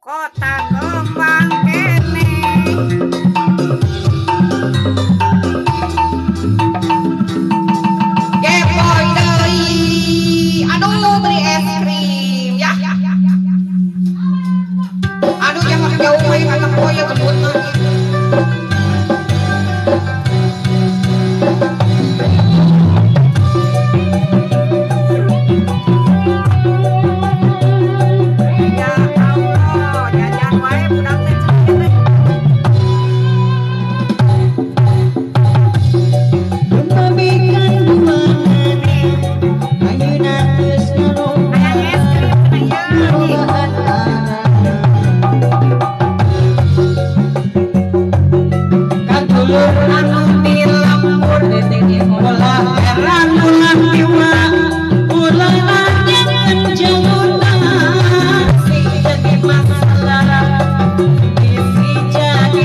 Kota Kembang kene. Kepoy deui. Aduh beli es krim ya. Aduh jangan jauh we ka tempo ya kebun. Ya Allah, jajan wae budak teh cenah. Hayang es krim cenah ieu. Anu di lembur ulah heran ulah tiwa ulah lanjut jauh sing jadi masalah.